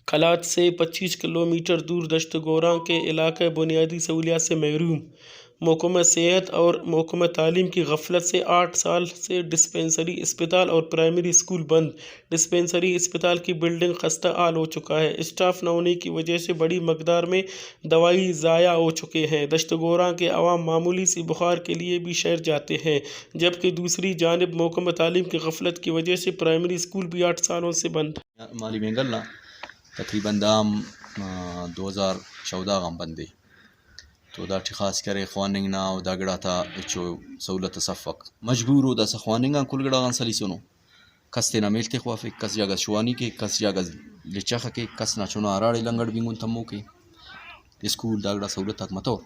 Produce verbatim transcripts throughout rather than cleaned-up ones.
قلات سے پچیس کلومیٹر دور دشت گوران کے علاقہ بنیادی سہولیات سے محروم، محکمہ صحت اور محکمہ تعلیم کی غفلت سے آٹھ سال سے ڈسپنسری، اسپتال اور پرائمری اسکول بند۔ ڈسپنسری اسپتال کی بلڈنگ خستہ حال ہو چکا ہے۔ اسٹاف نہ ہونے کی وجہ سے بڑی مقدار میں دوائی ضائع ہو چکے ہیں۔ دشت گوران کے عوام معمولی سی بخار کے لیے بھی شہر جاتے ہیں، جبکہ دوسری جانب محکمہ تعلیم کی غفلت کی وجہ سے پرائمری اسکول بھی آٹھ سالوں سے بند۔ مالی مینگل نا تقریباً دا ہم، آ، دو ہزار چودہ غان بندے۔ تو داٹی خاص کرے خواننگ نا و دا گڑاتا ہچو سہولت اس افک۔ مجبور او داسہ خواننگ آن کل گڑا غان سلیسنو۔ کس تینا میل تخوافک، کس جاگہ شوانی کیک، کس جاگہ لچخ کیک، کس نا چنا ہراڑے لنگڑ بنگن تموکے۔ اسکول دا گڑا سہولت آک متو۔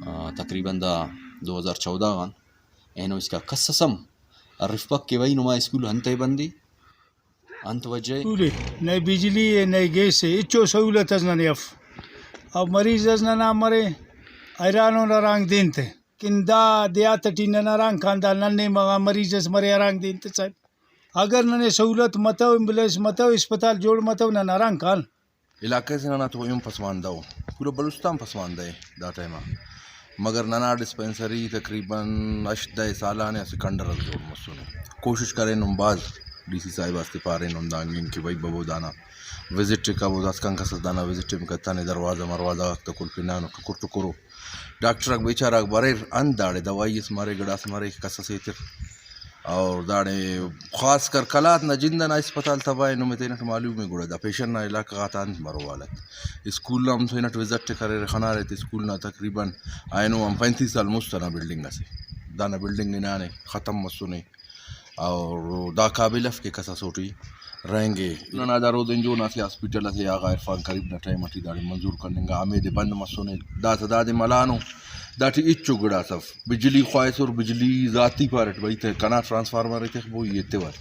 آ، تقریباً دا دو ہزار چودہ غان اینو اسکا کس اس ہم ہرفپک کہ بھئی نما اسکول انتئے بندی۔ انت وجہ ءِ؟ اسکول ءِ، نئے بجلی ءِ، نئے گیس ءِ، ہچو سہولت اس ننے اف۔ او مریض اس ننا مرے، حیران اُن ہرانگ دین تے۔ کن دا دیہات ٹی نن ہرانگ کان، دا نن نیمہ غا مریض اس مرے ہرانگ دین تے صاحب۔ اگر ننے سہولت متو، ایمبولینس متو، اسپتال جوڑ متو، نن ہرانگ کان۔ علاقہ سے ننا تو ایہن پسماندہ ءُ، پورا بلوچستان پسماندہ ءِ دا ٹائم آ۔ مگر ننا ڈسپنسری تقریباً ہشت دہ سال آن اسہ کنڈر اس جوڑ مسنے۔ کوشش کرینن بھاز، ڈی سی صاحب آتے پارینن دانگ ان کہ بھئی ببو دانا وزٹ ءِ کبو، داسکان کس اس دانا وزٹ ءِ کتنے، دروازہ مروازہ غاک تہ کل پنانو، ٹکر ٹکرو۔ ڈاکٹر آک بیچارہ آک بریر، انت داڑے دوائی اس مرے، گڑاس مرے، کس اس ایتر۔ اور داڑے خاص کر قلات نا جند ئنا اسپتال تباہ ءِ، نمے تینٹ معلوم ءِ گڑا دا پیشن نا علاقہ غاتا انت مرو حالت۔ اسکول نا ہم تینٹ وزٹ ءِ کریرے، خنارے تہ اسکول نا تقریباً اینو ہم پینتیس سال مست ئنا بلڈنگ اسے۔ دانا بلڈنگ ہنانے، ختم مسنے۔ اور دا قابل اف کہ کس اسوٹی رہینگے۔ ننا دا رودینجو نا اسہ ہاسپٹل اسے آغا عرفان قریب نا ٹائم اٹی داڑے منظور کننگا، ہمیدے بند مسنے۔ داسہ دادے ملانو، داٹی ہچو گڑاس اف۔ بجلی خواہسر، بجلی ذاتی پارٹ بھئی تہ کنا ٹرانسفارمر ءِ تخبو ای ایتور،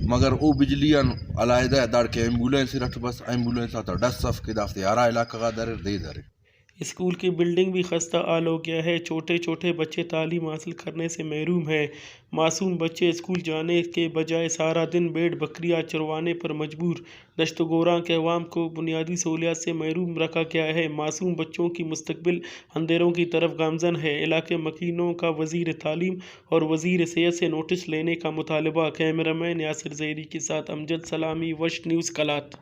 مگر او بجلی آن علیحدہ داڑکہ ایمبولینس ارٹ بس، ایمبولینس آتا ڈس اف کہ دافتے ہرا علاقہ غا دریر دے دریر۔ اسکول کی بلڈنگ بھی خستہ حال ہو گیا ہے، چھوٹے چھوٹے بچے تعلیم حاصل کرنے سے محروم ہیں، معصوم بچے اسکول جانے کے بجائے سارا دن بھیڑ بکریاں چروانے پر مجبور۔ دشت گوران کے عوام کو بنیادی سہولیات سے محروم رکھا گیا ہے، معصوم بچوں کی مستقبل اندھیروں کی طرف گامزن ہے، علاقے مکینوں کا وزیر تعلیم اور وزیر صحت سے نوٹس لینے کا مطالبہ۔ کیمرہ مین یاسر زہیری کے ساتھ امجد سلامی، وش نیوز، قلات۔